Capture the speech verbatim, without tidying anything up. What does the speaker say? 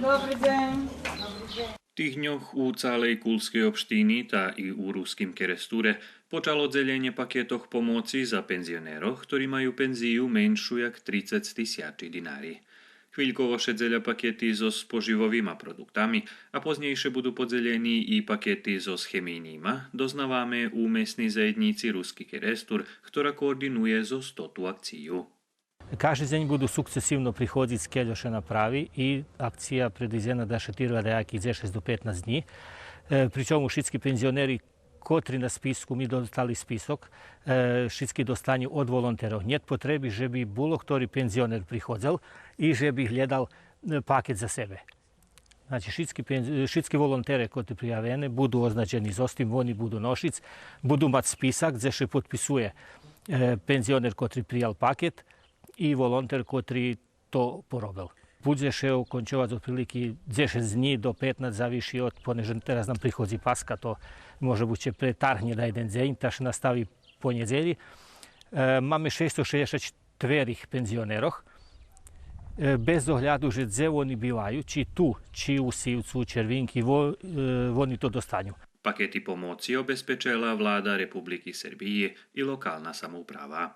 Добри дзень. Добри дзень. Тих дньох у цалей Кулскей општини, та и у Руским Керестуре, почало дзеленє пакетох помоци за пензионерох хтори маю пензию меншу як трицец тисячи динари. Хвильково ше дзеля пакети зоз споживовима продуктами, а познєйше буду подзелєни и пакети зоз хемийнима, дознаваме у Месней заєднїци Руски Керестур, хтора координує зоз тоту акцию. Кажди дзень буду сукцесивно приходзиц кельо ше направи и акция предвидзена да ше тирва даяких дзешец до петнац днї. Е, при чому шицки пензионери котри на списку, ми достали список, е, шицки достаню од волонтерох. Нєт потреби же би було хтори пензионер приходзел и же би глєдал, е, пакет за себе. Значи, шицки пенз-, шицки волонтере котри приявени буду означени зоз тим, вони буду ношиц, буду мац списак дзе ше подписує, е, пензионер котри приял пакет и волонтер котри то поробел. Будзе ше окончовац отприлики дзешец днї до петнац, зависи од, понеже тераз нам приходзи Паска, то може буц ше претаргнє на єден дзень, та ше настави по нєдзелї. Е, маме шейсто шейдзешат четверих пензионерох, е, без огляду же дзе вони биваю, чи ту, чи у Сивцу, Червинки, во-, е, вони то достаню. Пакети помоци обезпечела Влада Републики Сербиї и локална самоуправа.